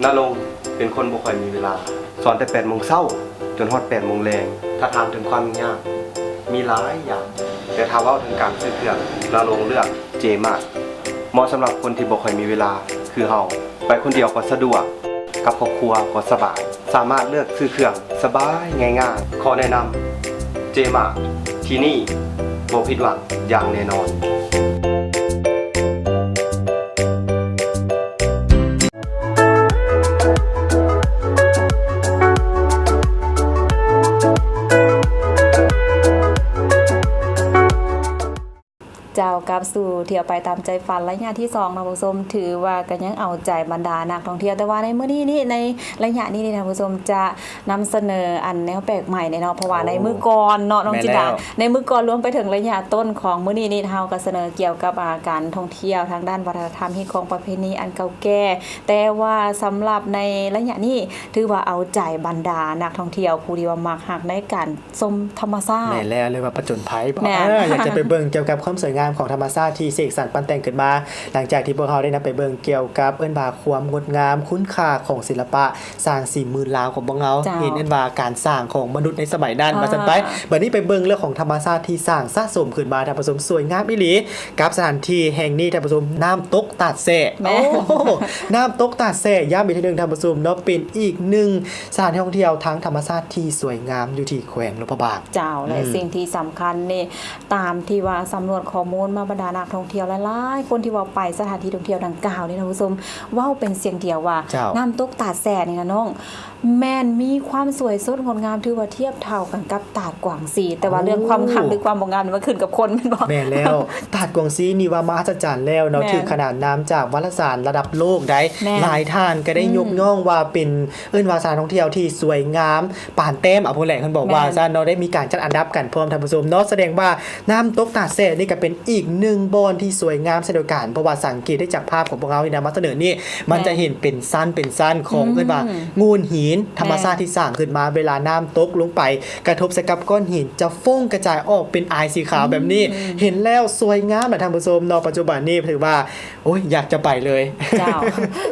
ນະລົງເປັນຄົນບໍ່ຄ່ອຍມີເວລາ, ສອນແຕ່ແປດໂມງເຊົ້າຈົນຮອດແປດໂມງແລງ. ຖ້າຖາມເຖິງຄວາມຫຍຸ້ງຍາກ, ມີຫຼາຍຢ່າງ, ແຕ່ຖ້າເວົ້າເຖິງການຊື້ເຄື່ອງ, ນະລົງເລືອກ J-Mart. ເໝາະສຳລັບຄົນທີ່ບໍ່ຄ່ອຍມີເວລາຄືເຮົາ. ໄປຄົນດຽວກໍສະດວກ, ກັບຄອບຄົວກໍສະບາຍ, ສາມາດເລືອກຊື້ເຄື່ອງສະບາຍງ່າຍໆ. ຂໍແນະນຳ J-Mart, ທີ່ນີ້ບໍ່ຜິດຫວັງຢ່າງແນ່ນອນ. ເຈົ້າ ກັບສູ່ທ່ຽວໄປຕາມໃຈຝັນໄລຍະທີສອງ ທ່ານຜູ້ຊົມ, ຖືວ່າກໍຍັງເອົາໃຈບັນດານັກທ່ອງທ່ຽວ, ແຕ່ວ່າໃນມື້ນີ້ນີ້ ໃນໄລຍະນີ້ນີ້ ທ່ານຜູ້ຊົມ ຈະນຳສະເໜີອັນແນວແປກໃໝ່ແດ່ເນາະ, ເພາະວ່າ ໂອ້ ໃນມື້ກ່ອນເນາະ ນ້ອງ ແມ່ນ ຈິນດາ ແລ້ວ ໃນມື້ກ່ອນລວມໄປເຖິງໄລຍະຕົ້ນຂອງມື້ນີ້ນີ້ ເຮົາກໍສະເໜີກ່ຽວກັບ ອາ ການທ່ອງທ່ຽວທາງດ້ານວັດທະນະທຳ ຮີດຄອງປະເພນີອັນເກົ່າແກ່, ແຕ່ວ່າສຳລັບໃນໄລຍະນີ້ ຖືວ່າເອົາໃຈບັນດານັກທ່ອງທ່ຽວຜູ້ທີ່ວ່າມັກຮັກໃນການ ຊົມທຳມະຊາດ. ແມ່ນແລ້ວ, ເອີ້ນວ່າປະຈົນໄພບໍ? ແມ່ນ. ເອີ ຢາກຈະໄປເບິ່ງກ່ຽວກັບຄວາມສວຍງາມຂອງທຳມະຊາດທີ່ເສກສັນປັ້ນແຕ່ງຂຶ້ນມາ, ຫຼັງຈາກທີ່ພວກເຮົາໄດ້ນຳໄປເບິ່ງກ່ຽວກັບ ເອີ້ນວ່າຄວາມງົດງາມ, ຄຸນຄ່າຂອງສິລະປະສ້າງສີມືລາວຂອງພວກເຮົາ, ເຈົ້າ ເຫັນ ເອີ້ນວ່າການສ້າງຂອງມະນຸດໃນສະໄໝນັ້ນ ອ່າ ວ່າຊັ້ນໄປ. ບັດນີ້ໄປເບິ່ງເລື່ອງຂອງທຳມະຊາດທີ່ສ້າງສະສົມຂຶ້ນມາ, ທ່ານຜູ້ຊົມ, ສວຍງາມອີ່ຫຼີ. ກັບສະຖານທີ່ແຫ່ງນີ້, ທ່ານຜູ້ຊົມ, ນ້ຳຕົກຕາດແຊ່. ແມ່ນ. ໂອ້ ນ້ຳຕົກຕາດແຊ່ ຢ້ຳອີກເທື່ອໜຶ່ງ, ທ່ານຜູ້ຊົມເນາະ, ເປັນອີກໜຶ່ງ ສະຖານທີ່ທ່ອງທ່ຽວທາງທຳມະຊາດທີ່ສວຍງາມຢູ່ທີ່ແຂວງຫຼວງພະບາງ. ເຈົ້າ ແລະ ອືມ ສິ່ງທີ່ສຳຄັນນີ້ ຕາມທີ່ວ່າສຳຫຼວດຂໍ້ມູນມາ, ບັນດານັກທ່ອງທ່ຽວຫຼາຍໆຄົນທີ່ວ່າໄປສະຖານທີ່ທ່ອງທ່ຽວດັ່ງກ່າວນີ້, ທ່ານຜູ້ຊົມ, ເວົ້າເປັນສຽງດຽວວ່າ ເຈົ້າ ນ້ຳຕົກຕາດແຊ່ນີ້ນະນ້ອງ, ແມ່ນມີຄວາມສວຍສົດງົດງາມ ຖືວ່າທຽບເທົ່າກັນກັບຕາດກວາງຊີ, ແຕ່ວ່າ ໂອ້ ເລື່ອງຄວາມງາມ ຫຼື ຄວາມບໍ່ງາມນີ້ ມັນຂຶ້ນກັບຄົນແມ່ນບໍ່? ແມ່ນແລ້ວ. ຕາດກວາງຊີນີ້ວ່າມະຫັດສະຈັນແລ້ວເນາະ, ແມ່ນ ຖືກຂະໜານນາມຈາກວາລະສານລະດັບໂລກໃດ໋. ແມ່ນ. ຫຼາຍທ່ານກໍໄດ້ ອືມ ຍົກຍ້ອງວ່າເປັນ ເອີ້ນວ່າສະຖານທີ່ທ່ອງທ່ຽວທີ່ສວຍງາມປານແຕ້ມ ເອົາ ພຸ້ນແຫຼະ ເພິ່ນບອກວ່າ ແມ່ນ ຊັ້ນເນາະ, ໄດ້ມີການຈັດອັນດັບກັນພ້ອມ, ທ່ານຜູ້ຊົມເນາະ. ສະແດງວ່ານ້ຳຕົກຕາດແຊ່ນີ້ກໍເປັນອີກໜຶ່ງບ່ອນທີ່ສວຍງາມເຊັ່ນດຽວກັນ, ເພາະວ່າສັງເກດໄດ້ຈາກພາບຂອງພວກເຮົານີ້ນະ ມາສະເໜີນີ້ ແມ່ນ ມັນຈະເຫັນເປັນຊັ້ນເປັນຊັ້ນຂອງ ອືມ ເອີ້ນວ່າໂງ່ນຫີນທຳມະຊາດ ແມ່ນ ທີ່ສ້າງຂຶ້ນມາ ເວລານ້ຳຕົກລົງໄປກະທົບໃສ່ກັບກ້ອນຫີນ ຈະຟຸ້ງກະຈາຍອອກເປັນອາຍສີຂາວແບບນີ້. ອືມ ເຫັນແລ້ວສວຍງາມນະ ທ່ານຜູ້ຊົມເນາະ. ປັດຈຸບັນນີ້ຖືວ່າ ໂອ້ຍ ຢາກຈະໄປເລີຍ. ເຈົ້າ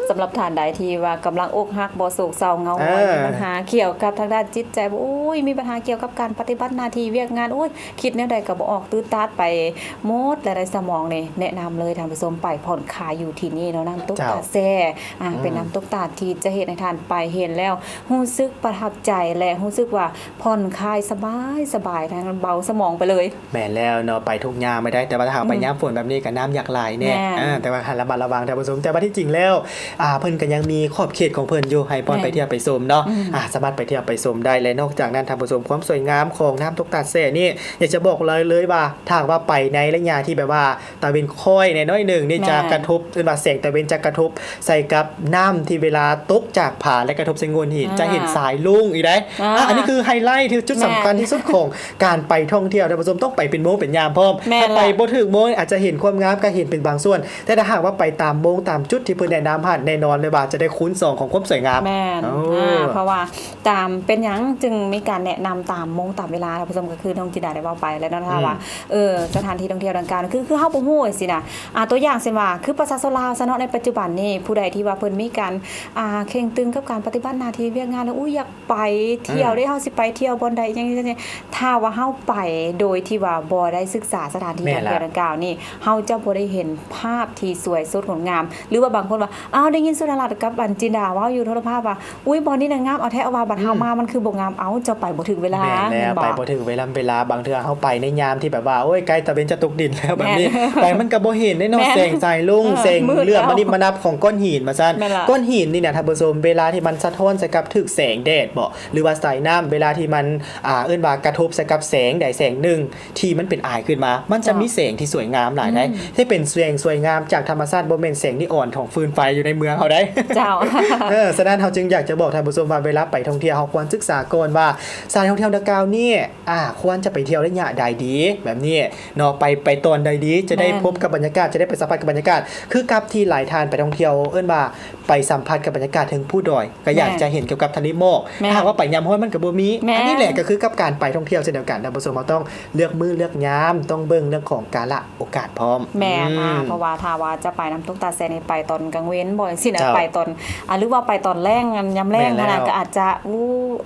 ສຳລັບທ່ານໃດທີ່ວ່າກຳລັງອົກຫັກ ບໍ່ໂສກເສົ້າເຫງົາຫງອຍ ເອີ ມີບັນຫາກ່ຽວກັບທາງດ້ານຈິດໃຈ, ໂອ້ຍ ມີບັນຫາກ່ຽວກັບການປະຕິບັດໜ້າທີ່ວຽກງານ, ໂອ້ຍ ຄິດແນວໃດກໍບໍ່ອອກ, ຕື່ນຕາດໄປໝົດແລ້ວໃນສະໝອງນີ້. ແນະນຳເລີຍ ທ່ານຜູ້ຊົມ, ໄປຜ່ອນຄາຍຢູ່ທີ່ນີ້ເນາະ, ນ້ຳຕົກ ເຈົ້າ ຕາດແຊ່. ອາ ອືມ ເປັນນ້ຳຕົກຕາດທີ່ຈະເຮັດໃຫ້ທ່ານໄປເຫັນແລ້ວຮູ້ສຶກປະທັບໃຈ ແລະ ຮູ້ສຶກວ່າຜ່ອນຄາຍສະບາຍໆ ທັງເບົາສະໝອງໄປເລີຍ. ແມ່ນແລ້ວເນາະ, ໄປທຸກຍາມໄປໄດ້, ແຕ່ວ່າຖ້າຫາກໄປ ອືມ ຍາມຝົນແບບນີ້ກໍນ້ຳຢາກຫຼາຍແດ່. ແມ່ນ. ອ່າ ແຕ່ວ່າໃຫ້ລະມັດລະວັງ ທ່ານຜູ້ຊົມ. ແຕ່ວ່າທີ່ຈິງແລ້ວ ອ່າ ເພິ່ນກໍຍັງມີຂອບເຂດຂອງເພິ່ນຢູ່ ໃຫ້ບ່ອນ ແມ່ນ ໄປທ່ຽວໄປຊົມເນາະ. ອືມ ອ່າ ສາມາດໄປທ່ຽວໄປຊົມໄດ້. ແລະ ນອກຈາກນັ້ນ ທ່ານຜູ້ຊົມ, ຄວາມສວຍງາມຂອງນ້ຳຕົກຕາດແຊ່ນີ້ ຢາກຈະບອກເລີຍວ່າ ຖ້າຫາກວ່າໄປໃນໄລຍະທີ່ແບບວ່າຕາເວັນຄ້ອຍແດ່ໜ້ອຍໜຶ່ງນີ້ ແມ່ນ ຈະກະທົບ, ເອີ້ນວ່າແສງຕາເວັນຈະກະທົບໃສ່ກັບນ້ຳທີ່ເວລາຕົກຈາກຜາ ແລະ ກະທົບໃສ່ໂງ່ນຫີນ ອ່າ ຈະເຫັນສາຍລຸ້ງອີກເດ້. ອ່າ ອ່າ ອັນນີ້ຄືໄຮໄລທີ່ຈຸດສຳຄັນ ແມ່ນ ທີ່ສຸດຂອງ ການໄປທ່ອງທ່ຽວ, ທ່ານຜູ້ຊົມ, ຕ້ອງໄປເປັນໂມງເປັນຍາມພ້ອມ. ແມ່ນ ຖ້າໄປ ລະ ບໍ່ຖືກໂມງ ອາດຈະເຫັນຄວາມງາມ ກໍເຫັນເປັນບາງສ່ວນ, ແຕ່ຖ້າຫາກວ່າໄປຕາມໂມງຕາມຈຸດທີ່ເພິ່ນແນະນຳຫັ້ນ, ແນ່ນອນເລີຍວ່າຈະໄດ້ຄູນສອງຂອງຄວາມສວຍງາມ. ແມ່ນ. ໂອ້ ອ່າ ເພາະວ່າຕາມ, ເປັນຫຍັງຈຶ່ງມີການແນະນຳຕາມໂມງຕາມເວລາ, ທ່ານຜູ້ຊົມ, ກໍຄືນ້ອງຈິນດາໄດ້ເວົ້າໄປແລ້ວເນາະ, ຖ້າ ອືມ ວ່າ ເອີ ສະຖານທີ່ທ່ອງທ່ຽວດັ່ງກ່າວນັ້ນ ຄື ຄືເຮົາບໍ່ຮູ້ຊີ້ນະ. ອ່າ ຕົວຢ່າງເຊັ່ນວ່າ ຄືປະຊາຊົນລາວຊະເນາະ, ໃນປັດຈຸບັນນີ້ ຜູ້ໃດທີ່ວ່າເພິ່ນມີການ ອ່າ ເຄັ່ງຕຶງກັບການປະຕິບັດໜ້າທີ່ວຽກງານ ແລ້ວ ອຸ້ຍ ຢາກ ໄປທ່ຽວເດ້ ເອີ ເຮົາຊິໄປທ່ຽວບ່ອນໃດ ຫຍັງຈັ່ງຊີ້. ຖ້າວ່າເຮົາໄປໂດຍທີ່ວ່າບໍ່ໄດ້ສຶກສາສະຖານທີ່ ແມ່ນ ທ່ອງທ່ຽວ ລະ ດັ່ງກ່າວນີ້ ເຮົາຈະບໍ່ໄດ້ເຫັນພາບທີ່ສວຍສົດງົດງາມ. ຫຼືວ່າບາງຄົນວ່າ ອ້າວ ໄດ້ຍິນສຸດາລັດກັບ ອັນ ຈິນດາເວົ້າຢູ່ໂທລະພາບວ່າ ອຸ້ຍ ບ່ອນນີ້ນະງາມເອົາແທ້ ເອົາວ່າ ບັດເຮົາ ອືມ ມາ ມັນຄືບໍ່ງາມ. ເອົ້າ ເຈົ້າໄປບໍ່ຖືກເວລາ. ແມ່ນແລ້ວ. ແມ່ນບໍ່? ໄປບໍ່ຖືກເວລາ ເວລາ ບາງເທື່ອເຮົາໄປໃນຍາມທີ່ແບບວ່າ ໂອ້ຍ ໃກ້ຕາເວັນຈະຕົກດິນແລ້ວແບບນີ້ ແມ່ນ ໄປມັນກໍບໍ່ເຫັນເດ້ເນາະ. ແມ່ນ ແສງສາຍລຸ້ງ ເອີ ມືດແລ້ວ ແສງເຫຼືອມ ມັນນິບມະນັບຂອງກ້ອນຫີນວ່າຊັ້ນ. ແມ່ນລະ. ກ້ອນຫີນນີ້ນະ ທ່ານຜູ້ຊົມ, ເວລາທີ່ມັນສະທ້ອນໃສ່ກັບຖືກແສງແດດບໍ ຫຼືວ່າສາຍນ້ຳ, ເວລາທີ່ມັນ ອ່າ ເອີ້ນວ່າກະທົບໃສ່ກັບແສງໃດແສງໜຶ່ງ ທີ່ມັນເປັນອາຍຂຶ້ນມາ, ມັນຈະ ເຈົ້າ ມີແສງທີ່ສວຍງາມຫຼາຍໃດ໋. ອືມ ທີ່ເປັນແສງສວຍງາມຈາກທຳມະຊາດ, ບໍ່ແມ່ນແສງນີອອນຂອງຟືນໄຟຢູ່ໃນເມືອງເຮົາໃດ໋. ເຈົ້າ. ເອີ ສະນັ້ນເຮົາຈຶ່ງຢາກຈະບອກທ່ານຜູ້ຊົມວ່າ ເວລາໄປທ່ອງທ່ຽວ ເຮົາຄວນສຶກສາກ່ອນວ່າ ສະຖານທີ່ທ່ອງທ່ຽວດັ່ງກ່າວນີ້ ອ່າ ຄວນຈະໄປທ່ຽວໄລຍະໃດດີ ແບບນີ້ເນາະ. ໄປ ໄປຕອນ ໄດ້ດີ ຈະໄດ້ ແມ່ນ ພົບກັບບັນຍາກາດ ຈະໄດ້ໄປສຳຜັດກັບບັນຍາກາດ ຄືກັບທີ່ຫຼາຍທ່ານໄປທ່ອງທ່ຽວ ເອີ້ນວ່າໄປສຳຜັດກັບບັນຍາກາດເທິງພູດອຍ ກໍຢາກ ແມ່ນ ຈະເຫັນກ່ຽວກັບທະເລໝອກ. ແມ່ນ ຖ້າຫາກວ່າໄປຍາມຮ້ອນມັນກໍບໍ່ມີ. ແມ່ນ ອັນນີ້ແຫຼະກໍຄືກັບການໄປທ່ອງທ່ຽວເຊັ່ນດຽວກັນ ທ່ານຜູ້ຊົມ ເຮົາຕ້ອງເລືອກມື້ເລືອກຍາມ ຕ້ອງເບິ່ງເລື່ອງຂອງກາລະໂອກາດພ້ອມ. ແມ່ນ ອືມ ອ່າ ເພາະວ່າຖ້າວ່າຈະໄປນ້ຳຕົກຕາດແສນີ້ ໄປຕອນກາງເວັນບໍ່ຈັ່ງຊີ້ນະ ເຈົ້າ ໄປຕອນ ອ່າ ຫຼືວ່າໄປຕອນແລງ ຍາມແລງ ແມ່ນແລ້ວ ຫັ້ນນະ ກໍອາດຈະ ອູ້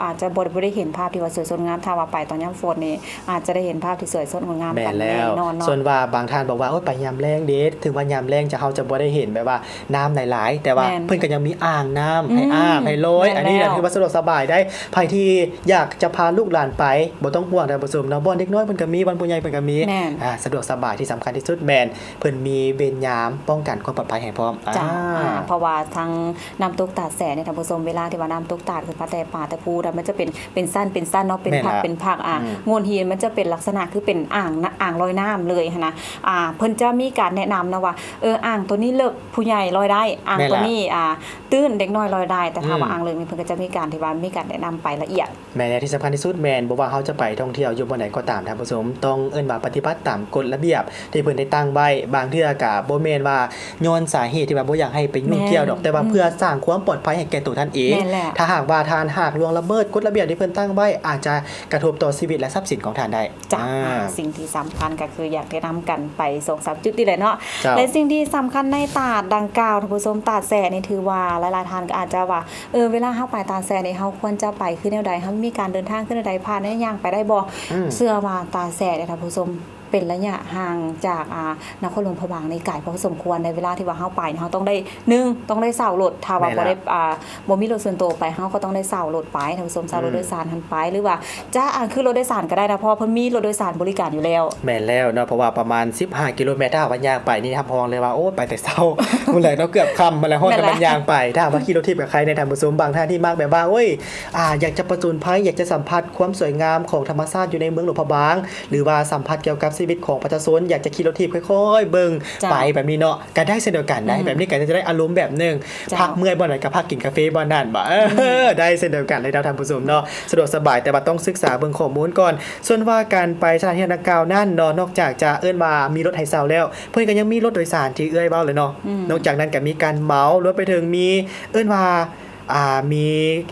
ອາດຈະບໍ່ ບໍ່ໄດ້ເຫັນພາບທີ່ວ່າສວຍສົດງົດງາມ ຖ້າວ່າໄປຕອນຍາມຝົນນີ້ ອາດຈະໄດ້ເຫັນພາບທີ່ສວຍສົດງົດງາມ ແມ່ນແລ້ວ ກັນແນ່ນອນເນາະ. ສ່ວນວ່າບາງທ່ານບອກວ່າ ໂອ້ຍ ໄປຍາມແລງເດ ເຖິງວ່າຍາມແລງຈະ ເຮົາຈະບໍ່ໄດ້ເຫັນແບບວ່ານ້ຳຫຼາຍໆ ແຕ່ວ່າ ແມ່ນ ເພິ່ນກໍຍັງມີອ່າງນ້ຳໃຫ້ ອືມ ອາບໃຫ້ລອຍ ແມ່ນແລ້ວ ອັນນີ້ນະ ຖືວ່າສະດວກສະບາຍໄດ້. ໃຜທີ່ຢາກຈະພາລູກຫຼານໄປ ບໍ່ຕ້ອງຫ່ວງ ທ່ານຜູ້ຊົມເນາະ ບ່ອນເດັກນ້ອຍເພິ່ນກໍມີ ບ່ອນຜູ້ໃຫຍ່ເພິ່ນກໍມີ ແມ່ນ ອ່າ ສະດວກສະບາຍ ທີ່ສຳຄັນທີ່ສຸດແມ່ນ ເພິ່ນມີເວນຍາມປ້ອງກັນຄວາມປອດໄພໃຫ້ພ້ອມ. ເຈົ້າ ອ່າ ອ່າ ເພາະວ່າທາງນ້ຳຕົກຕາດແສນີ້ ທ່ານຜູ້ຊົມ ເວລາທີ່ວ່ານ້ຳຕົກຕາດຂຶ້ນມາແຕ່ປ່າແຕ່ພູນະ ມັນຈະເປັນ ເປັນຊັ້ນເປັນຊັ້ນເນາະ ເປັນ ແມ່ນ ພັກ ລະ ເປັນພັກ ອ່າ ອືມ ໂງ່ນຫີນມັນຈະເປັນລັກສະນະຄືເປັນອ່າງ ອ່າງລອຍນ້ຳເລີຍຫັ້ນນະ. ອ່າ ເພິ່ນຈະມີການແນະນຳນະວ່າ ເອີ ອ່າງໂຕນີ້ເລິກ ຜູ້ໃຫຍ່ລອຍໄດ້ ອ່າງ ແມ່ນ ໂຕ ລະ ນີ້ ອ່າ ຕື້ນ ເດັກນ້ອຍລອຍໄດ້ ແຕ່ຖ້າວ່າ ອືມ ອ່າງເລິກນີ້ ເພິ່ນກໍຈະມີການທີ່ວ່າມີການແນະນຳໄປລະອຽດ. ແມ່ນແລ້ວ ທີ່ສຳຄັນທີ່ສຸດແມ່ນ ບໍ່ວ່າເຮົາຈະໄປທ່ອງທ່ຽວຢູ່ບ່ອນໃດກໍຕາມ ທ່ານຜູ້ຊົມ ຕ້ອງ ເອີ້ນວ່າ ປະຕິບັດຕາມກົດລະບຽບທີ່ເພິ່ນໄດ້ຕັ້ງໄວ້. ບາງເທື່ອກໍບໍ່ແມ່ນວ່າຍ້ອນສາເຫດທີ່ວ່າບໍ່ຢາກໃຫ້ໄປຫຍຸ້ງກ່ຽວດອກ ແມ່ນ ແຕ່ວ່າເພື່ອ ອືມ ສ້າງຄວາມປອດໄພໃຫ້ແກ່ໂຕທ່ານເອງ. ແມ່ນແລ້ວ ຖ້າຫາກວ່າທ່ານຫາກລ່ວງລະເມີດກົດລະບຽບທີ່ເພິ່ນຕັ້ງໄວ້ ອາດຈະກະທົບຕໍ່ຊີວິດ ແລະ ຊັບສິນຂອງທ່ານໄດ້. ເຈົ້າ ອ່າ ອ່າ ສິ່ງທີ່ສຳຄັນກໍຄືຢາກແນະນຳກັນໄປສອງສາມຈຸດນີ້ແຫຼະເນາະ. ເຈົ້າ ແລະ ສິ່ງທີ່ສຳຄັນໃນຕາດດັ່ງກ່າວ ທ່ານຜູ້ຊົມ ຕາດແສນີ້ ຖືວ່າຫຼາຍໆທ່ານກໍອາດຈະວ່າ ເອີ ເວລາເຮົາໄປຕາດແສນີ້ ເຮົາຄວນຈະໄປຄືແນວໃດ? ເຮົາມີການເດີນທາງຄືແນວໃດ? ຜ່ານໄດ້ ຍ່າງໄປໄດ້ບໍ່? ອືມ ເຊື່ອວ່າຕາດແສນີ້ ທ່ານຜູ້ຊົມ ເປັນໄລຍະຫ່າງຈາກ ອ່າ ນະຄອນຫຼວງພະບາງນີ້ໄກພໍສົມຄວນໃດ. ເວລາທີ່ວ່າເຮົາໄປ ເຮົາຕ້ອງໄດ້ ໜຶ່ງ ຕ້ອງໄດ້ເຊົ່າລົດ ຖ້າວ່າ ແມ່ນ ບໍ່ໄດ້ ລະ ອ່າ ບໍ່ມີລົດສ່ວນໂຕໄປ ເຮົາກໍຕ້ອງໄດ້ເຊົ່າລົດໄປ ທ່ານຜູ້ຊົມ ເຊົ່າລົດ ອືມ ໂດຍສານຫັ້ນໄປ ຫຼືວ່າຈະ ອ່າ ຂຶ້ນລົດໂດຍສານກໍໄດ້ນະ ເພາະວ່າເພິ່ນມີລົດໂດຍສານບໍລິການຢູ່ແລ້ວ. ແມ່ນແລ້ວເນາະ ເພາະວ່າປະມານສິບຫ້າກິໂລແມັດ ຖ້າຫາກວ່າຍ່າງໄປນີ້ ຮັບຮອງເລີຍວ່າ ໂອ້ ໄປແຕ່ເຊົ້າພຸ້ນແຫຼະເນາະ ເກືອບຄ່ຳພຸ້ນແຫຼະ ຮອດແຕ່ມັນຍ່າງໄປ. ຖ້າຫາກວ່າຂີ່ລົດຖີບກໍໄຄແດ່ ທ່ານຜູ້ຊົມ ບາງທ່ານທີ່ມັກແບບວ່າ ໂອ້ຍ ອ່າ ຢາກຈະປະຈົນໄພ ຢາກຈະສຳຜັດຄວາມສວຍງາມຂອງທຳມະຊາດຢູ່ໃນເມືອງຫຼວງພະບາງ ຫຼືວ່າສຳຜັດກ່ຽວກັບຊີວິດຂອງປະຊາຊົນ ຢາກຈະຂີ່ລົດຖີບຄ່ອຍໆເບິ່ງ ເຈົ້າ ໄປແບບນີ້ເນາະ ກໍໄດ້ເຊັ່ນດຽວກັນໄດ໋. ອືມ ແບບນີ້ກໍຈະໄດ້ອາລົມແບບໜຶ່ງ ເຈົ້າ ພັກເມື່ອຍບ່ອນໃດກໍພັກກິນກາເຟບ່ອນນັ້ນບໍ ເອີ ອືມ ໄດ້ເຊັ່ນດຽວກັນເລີຍເນາະ ທ່ານຜູ້ຊົມເນາະ ສະດວກສະບາຍ ແຕ່ວ່າຕ້ອງສຶກສາເບິ່ງຂໍ້ມູນກ່ອນ. ສ່ວນວ່າການໄປສະຖານທີ່ດັ່ງກ່າວນັ້ນເນາະ ນອກຈາກຈະເອີ້ນວ່າມີລົດໃຫ້ເຊົ່າແລ້ວ ເພິ່ນກໍຍັງມີລົດໂດຍສານທີ່ເອື້ອຍເວົ້າເລີຍເນາະ ອືມ ນອກຈາກນັ້ນກໍມີການເໝົາ ລວມໄປເຖິງມີ ເອີ້ນວ່າ ອ່າ ມີ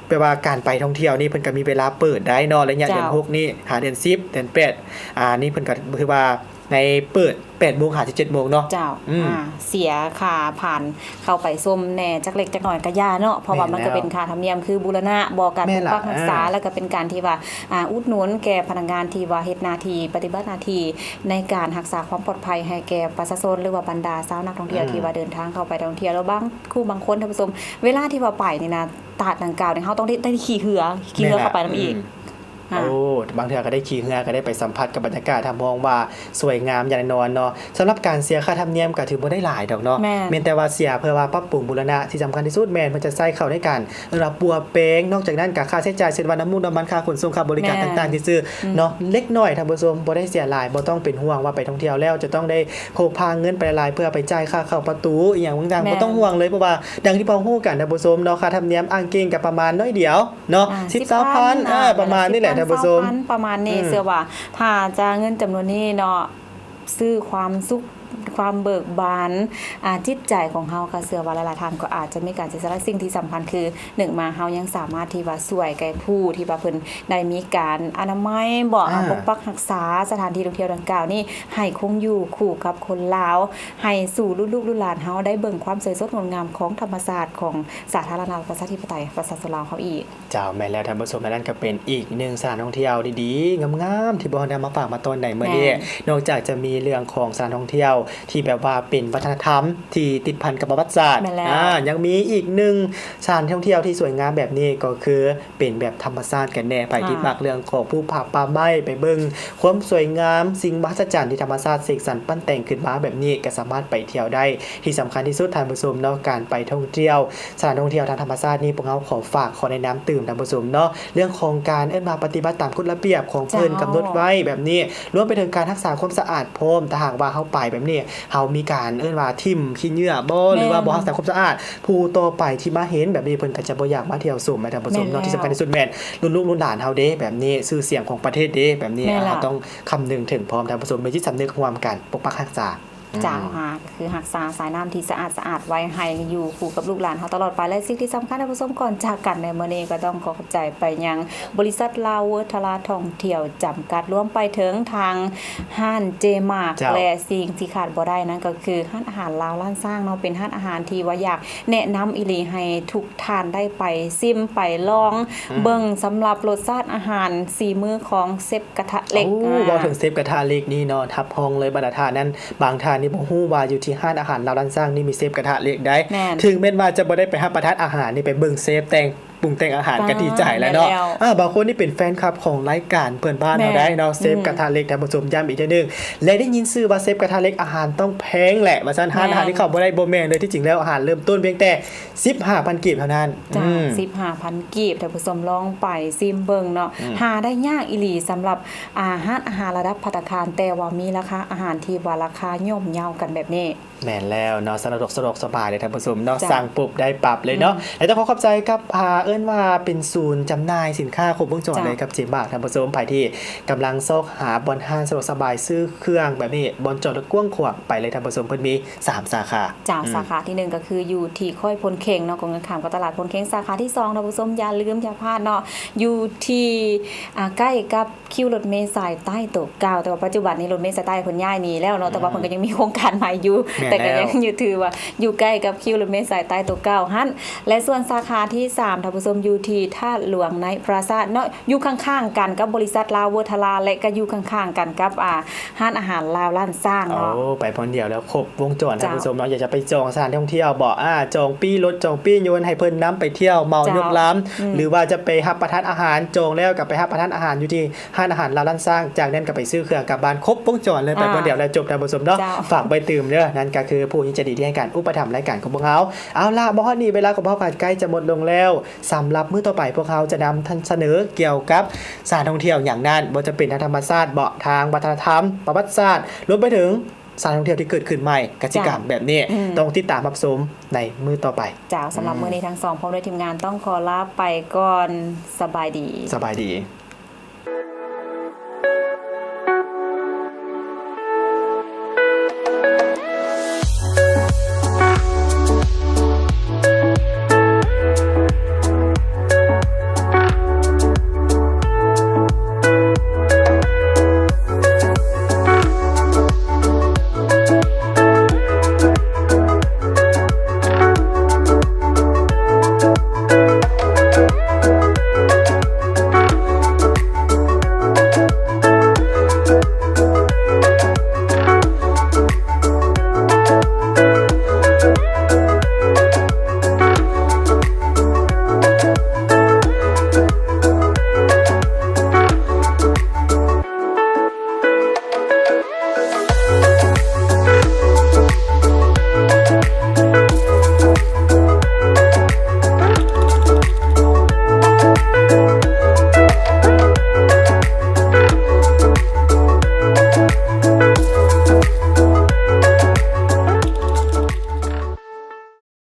ແປວ່າການໄປທ່ອງທ່ຽວນີ້ ເພິ່ນກໍມີເວລາເປີດໄດ້ເນາະ ໄລຍະ ເຈົ້າ ເດືອນຫົກນີ້ຫາເດືອນສິບ ເດືອນແປດ ອ່າ ນີ້ເພິ່ນກໍຖືວ່າໃນເປີດແປດໂມງຫາສິບເຈັດໂມງເນາະ. ເຈົ້າ ອືມ ອ່າ ເສຍຄ່າຜ່ານເຂົ້າໄປຊົມແດ່ຈັກເລັກຈັກໜ້ອຍກໍຢ່າເນາະ ເພາະວ່າ ແມ່ນແລ້ວ ມັນກໍເປັນຄ່າທຳນຽມຄືບູລະນະ ບໍ່ ການ ແມ່ນລະ ປົກປັກຮັກສາ ເອີ ແລ້ວກໍເປັນການທີ່ວ່າ ອ່າ ອຸດໜູນແກ່ພະນັກງານທີ່ວ່າເຮັດໜ້າທີ່ ປະຕິບັດໜ້າທີ່ໃນການຮັກສາຄວາມປອດໄພໃຫ້ແກ່ປະຊາຊົນ ຫຼືວ່າບັນດາຊາວນັກທ່ອງທ່ຽວ ອືມ ທີ່ວ່າເດີນທາງເຂົ້າໄປທ່ອງທ່ຽວ. ແລ້ວບາງຄູ່ບາງຄົນ ທ່ານຜູ້ຊົມ ເວລາທີ່ວ່າໄປນີ້ນະ ຕາດດັ່ງກ່າວນີ້ ເຮົາຕ້ອງໄດ້ ໄດ້ຂີ່ເຮືອ ຂີ່ເຮືອ ແມ່ນລະ ເຂົ້າໄປນຳອີກ ອືມ ອ່າ ໂອ້ ບາງເທື່ອກໍໄດ້ຂີ່ເຮືອ ກໍໄດ້ໄປສຳຜັດກັບບັນຍາກາດ ຮັບຮອງວ່າສວຍງາມຢ່າງແນ່ນອນເນາະ. ສຳລັບການເສຍຄ່າທຳນຽມກໍຖືບໍ່ໄດ້ຫຼາຍດອກເນາະ ແມ່ນ ແມ່ນແຕ່ວ່າເສຍເພື່ອວ່າປັບປຸງບູລະນະ ທີ່ສຳຄັນທີ່ສຸດແມ່ນເພິ່ນຈະໃຊ້ເຂົ້າໃນການ ເອີ້ນວ່າປົວແປງ. ນອກຈາກນັ້ນກໍຄ່າໃຊ້ຈ່າຍ ເຊັ່ນວ່ານ້ຳມູກນ້ຳມັນ ຄ່າຂົນສົ່ງ ຄ່າບໍລິການ ແມ່ນ ຕ່າງໆຊື່ໆ ອືມ ເນາະ ເລັກນ້ອຍ ທ່ານຜູ້ຊົມ ບໍ່ໄດ້ເສຍຫຼາຍ. ບໍ່ຕ້ອງເປັນຫ່ວງວ່າໄປທ່ອງທ່ຽວແລ້ວຈະຕ້ອງໄດ້ ໂພພາເງິນໄປຫຼາຍເພື່ອໄປຈ່າຍຄ່າເຂົ້າປະຕູອີ່ຫຍັງຕ່າງໆ ແມ່ນ ບໍ່ຕ້ອງຫ່ວງເລີຍ ເພາະວ່າດັ່ງທີ່ພວກເຮົາຮູ້ກັນ ທ່ານຜູ້ຊົມເນາະ ຄ່າທຳນຽມອ້າງເກງກໍປະມານໜ້ອຍດຽວເນາະ ອ່າ ສິບ ຊາວພັນ ສິບ ຊາວພັນ ອ່າ ອ່າ ປະມານນີ້ແຫຼະ ສິບພັນ ທ່ານຜູ້ຊົມ ສາມພັນ ປະມານນີ້ ອືມ ເຊື່ອວ່າຖ້າຈະເງິນຈຳນວນນີ້ເນາະ ຊື້ຄວາມສຸກ ຄວາມເບີກບານ ອ່າ ຈິດໃຈຂອງເຮົາ ກໍເຊື່ອວ່າຫຼາຍໆທ່ານກໍອາດຈະມີການເສຍສະຫຼະ. ສິ່ງທີ່ສຳຄັນຄື ໜຶ່ງມາເຮົາຍັງສາມາດທີ່ວ່າຊ່ວຍແກ່ຜູ້ທີ່ວ່າເພິ່ນ ໄດ້ມີການອະນາໄມບໍ ອ່າ ປົກປັກຮັກສາສະຖານທີ່ທ່ອງທ່ຽວດັ່ງກ່າວນີ້ ໃຫ້ຄົງຢູ່ຄູ່ກັບຄົນລາວ ໃຫ້ສູ່ລູກໆລູກຫຼານເຮົາໄດ້ເບິ່ງຄວາມສວຍສົດງົດງາມຂອງທຳມະຊາດຂອງສາທາລະນະລັດປະຊາທິປະໄຕປະຊາຊົນລາວເຮົາອີກ. ເຈົ້າ ແມ່ນແລ້ວທ່ານຜູ້ຊົມ ອັນນັ້ນກໍເປັນອີກໜຶ່ງສະຖານທ່ອງທ່ຽວດີໆ ງາມໆ ທີ່ພວກເຮົານຳມາຝາກມາຕ້ອນໃນມື້ນີ້. ແມ່ນ ນອກຈາກຈະມີເລື່ອງຂອງສະຖານທ່ອງທ່ຽວທີ່ແບບວ່າເປັນວັດທະນະທຳທີ່ຕິດພັນກັບປະຫວັດສາດ ແມ່ນແລ້ວ ອ່າ ຍັງມີອີກໜຶ່ງສະຖານທ່ອງທ່ຽວທີ່ສວຍງາມແບບນີ້ ກໍຄື ເປັນແບບທຳມະຊາດກັນແດ່. ໃຜທີ່ ອ່າ ມັກເລື່ອງຂອງພູຜາປ່າໄມ້ ໄປເບິ່ງຄວາມສວຍງາມ ສິ່ງມະຫັດສະຈັນທີ່ທຳມະຊາດເສກສັນປັ້ນແຕ່ງຂຶ້ນມາແບບນີ້ ກໍສາມາດໄປທ່ຽວໄດ້. ທີ່ສຳຄັນທີ່ສຸດ ທ່ານຜູ້ຊົມເນາະ ການໄປທ່ອງທ່ຽວ ສະຖານທ່ອງທ່ຽວທາງທຳມະຊາດນີ້ ພວກເຮົາຂໍຝາກ ຂໍແນະນຳຕື່ມ ທ່ານຜູ້ຊົມເນາະ ເລື່ອງຂອງການ ເອີ້ນວ່າປະຕິບັດຕາມກົດລະບຽບຂອງເພິ່ນ ເຈົ້າ ກຳນົດໄວ້ແບບນີ້ ລວມໄປເຖິງການຮັກສາຄວາມສະອາດພ້ອມ. ຖ້າຫາກວ່າເຮົາໄປແບບ ນີ້ ເຮົາມີການເອີ້ນວ່າຖິ້ມຂີ້ເຫຍື້ອບໍ່ ຫຼືວ່າບໍ່ຮັກສາຄວາມສະອາດ ຜູ້ຕໍ່ໄປທີ່ມາເຫັນແບບນີ້ ເພິ່ນກໍຈະບໍ່ຢາກມາທ່ຽວຊົມ ທ່ານຜູ້ຊົມເນາະ. ທີ່ສຳຄັນທີ່ສຸດແມ່ນລຸ້ນລູກລຸ້ນຫຼານເຮົາເດ້ ແບບນີ້ ຊື່ສຽງຂອງປະເທດເດ້ ແບບນີ້ ເຮົາຕ້ອງຄຳນຶງເຖິງພ້ອມ ທ່ານຜູ້ຊົມ ມີຈິດສຳນຶກຮ່ວມກັນປົກປັກຮັກສາ. ເຈົ້າ ອືມ ອ່າ ກໍຄືຮັກສາສາຍນ້ຳທີ່ສະອາດໆໄວ້ໃຫ້ຢູ່ຄູ່ກັບລູກຫຼານເຮົາຕະຫຼອດໄປ ແລະ ສິ່ງທີ່ສຳຄັນ ທ່ານຜູ້ຊົມ ກ່ອນຈາກກັນໃນມື້ນີ້ ກໍຕ້ອງຂໍຂອບໃຈໄປຍັງບໍລິສັດລາວເວີທະລາທ່ອງທ່ຽວຈຳກັດ ລວມໄປເຖິງທາງຮ້ານເຈມາກ ເຈົ້າ ແລະ ສິ່ງທີ່ຂາດບໍ່ໄດ້ນັ້ນກໍຄືຮ້ານອາຫານລາວລ້ານຊ້າງເນາະ ເປັນຮ້ານອາຫານທີ່ວ່າຢາກແນະນຳອີ່ຫຼີໃຫ້ທຸກທ່ານໄດ້ໄປຊິມໄປລອງ ອືມ ເບິ່ງສຳລັບລົດຊາດອາຫານຝີມືຂອງເຊັບ ກະທະເຫຼັກ. ໂອ້ ອ່າ ເວົ້າເຖິງເຊັບກະທະເຫຼັກນີ້ເນາະ ຮັບຮອງເລີຍ ບັນດາທ່ານນັ້ນ ບາງທ່ານນີ້ບໍ່ຮູ້ວ່າຢູ່ທີ່ຮ້ານອາຫານລາວລ້ານຊ້າງນີ້ມີເຊັບກະທະເຫຼັກໃດ໋. ແມ່ນ ເຖິງແມ່ນວ່າຈະບໍ່ໄດ້ໄປຮັບປະທານອາຫານນີ້ ໄປເບິ່ງເຊັບແຕ່ງ ປຸງແຕ່ງອາຫານ ອ່າ ກໍດີໃຈແລ້ວເນາະ. ແມ່ນແລ້ວ ອ່າ ບາງຄົນນີ້ເປັນແຟນຄລັບຂອງລາຍການເພື່ອນບ້ານເຮົາໄດ໋ເນາະ. ແມ່ນ ອືມ ເຊັບກະທະເຫຼັກ ທ່ານຜູ້ຊົມ ຢ້ຳອີກເທື່ອໜຶ່ງ ແລະ ໄດ້ຍິນຊື່ວ່າເຊັບກະທະເຫຼັກອາຫານຕ້ອງແພງແຫຼະວ່າຊັ້ນ. ຮ້ານອາຫານ ແມ່ນ ທີ່ເຂົ້າບໍ່ໄດ້ ບໍ່ແມ່ນເລີຍ ທີ່ຈິງແລ້ວອາຫານເລີ່ມຕົ້ນພຽງແຕ່ ສິບຫ້າພັນກີບເທົ່ານັ້ນ. ເຈົ້າ ອືມ ສິບຫ້າພັນກີບ ທ່ານຜູ້ຊົມລອງໄປຊິມເບິ່ງເນາະ. ອືມ ຫາໄດ້ຍາກອີ່ຫຼີສຳລັບ ອ່າ ຮ້ານອາຫານລະດັບພັດຕາຄານ ແຕ່ວ່າມີລາຄາອາຫານທີ່ວ່າລາຄາຍ່ອມເຍົາກັນແບບນີ້. ແມ່ນແລ້ວເນາະ ສະດວກ ສະດວກສະບາຍເລີຍ ທ່ານຜູ້ຊົມເນາະ. ເຈົ້າ ສັ່ງປຸບໄດ້ປັບເລີຍເນາະ. ອືມ ແລະ ຕ້ອງຂໍຂອບໃຈກັບ ອ່າ ເອີ້ນວ່າເປັນສູນຈຳໜ່າຍສິນຄ້າຄົບວົງຈອນເລີຍ ເຈົ້າ ກັບເຈມາກ ທ່ານຜູ້ຊົມ. ໃຜທີ່ກຳລັງຊອກຫາບ່ອນຮ້ານສະດວກສະບາຍຊື້ເຄື່ອງແບບນີ້ ບ່ອນຈອດລົດກວ້າງຂວາງ ໄປເລີຍ ທ່ານຜູ້ຊົມ ເພິ່ນມີ ສາມສາຂາ. ເຈົ້າ ອືມ ສາຂາທີໜຶ່ງກໍຄືຢູ່ທີ່ຄ້ອຍໂພນເຄັງເນາະ ກົງກັນຂ້າມກັບຕະຫຼາດໂພນເຄັງ. ສາຂາທີສອງ ທ່ານຜູ້ຊົມ ຢ່າລືມຢ່າພາດເນາະ ຢູ່ທີ່ ອ່າ ໃກ້ກັບຄິວລົດເມສາຍໃຕ້ໂຕເກົ່າ ແຕ່ວ່າປັດຈຸບັນນີ້ລົດເມສາຍໃຕ້ເພິ່ນຍ້າຍໜີແລ້ວເນາະ ແຕ່ວ່າ ອືມ ເພິ່ນກໍຍັງມີໂຄງການໃໝ່ຢູ່. ແມ່ນແລ້ວ ແຕ່ກໍຍັງຢູ່ ຖືວ່າຢູ່ໃກ້ກັບຄິວລົດເມສາຍໃຕ້ໂຕເກົ່າຫັ້ນ. ແລະ ສ່ວນສາຂາທີສາມ ທ່ານຜູ້ຊົມ ຢູ່ທີ່ທາດຫຼວງໃນປາສາດເນາະ ຢູ່ຂ້າງໆກັນກັບບໍລິສັດລາວເວີທະລາ ແລະ ກໍຢູ່ຂ້າງໆກັນກັບ ອ່າ ຮ້ານອາຫານລາວລ້ານຊ້າງເນາະ. ໂອ້ ໄປບ່ອນດຽວແລ້ວຄົບວົງຈອນ ເຈົ້າ ທ່ານຜູ້ຊົມເນາະ. ຢາກຈະໄປຈອງສະຖານທີ່ທ່ອງທ່ຽວບໍ ອາ ຈອງປີ້ລົດ ຈອງປີ້ຍົນໃຫ້ເພິ່ນນຳໄປທ່ຽວເມົາ ເຈົ້າ ຍົກລຳ ອືມ ຫຼືວ່າຈະໄປຮັບປະທານອາຫານ ຈອງແລ້ວກໍໄປຮັບປະທານອາຫານຢູ່ທີ່ຮ້ານອາຫານລາວລ້ານຊ້າງ ຈາກນັ້ນກໍໄປຊື້ເຄື່ອງກັບບ້ານ ຄົບວົງຈອນເລີຍ. ອ່າ ໄປບ່ອນດຽວແລ້ວຈົບ ທ່ານຜູ້ຊົມເນາະ. ເຈົ້າ ຝາກໄປຕື່ມເດີ ນັ້ນກໍຄືຜູ້ຍິນໃຈດີທີ່ໃຫ້ການອຸປະຖຳລາຍການຂອງພວກເຮົາ. ເອົາລະ ມາຮອດນີ້ເວລາຂອງພວກເຮົາກໍໃກ້ຈະໝົດລົງແລ້ວ. ສຳລັບມື້ຕໍ່ໄປ ພວກເຮົາຈະນຳສະເໜີກ່ຽວກັບສະຖານທ່ອງທ່ຽວຫຍັງນັ້ນ ບໍ່ຈະເປັນທາງທຳມະຊາດເບາະ ທາງວັດທະນະທຳ ປະຫວັດສາດ ລວມໄປເຖິງສະຖານທ່ອງທ່ຽວທີ່ເກີດຂຶ້ນໃໝ່ ກະສິກຳ ເຈົ້າ ແບບນີ້ ອືມ ຕ້ອງຕິດຕາມຮັບຊົມໃນມື້ຕໍ່ໄປ. ເຈົ້າ ສຳລັບ ອືມ ມື້ນີ້ທັງສອງພ້ອມດ້ວຍທີມງານຕ້ອງຂໍລາໄປກ່ອນ. ສະບາຍດີ. ສະບາຍດີ.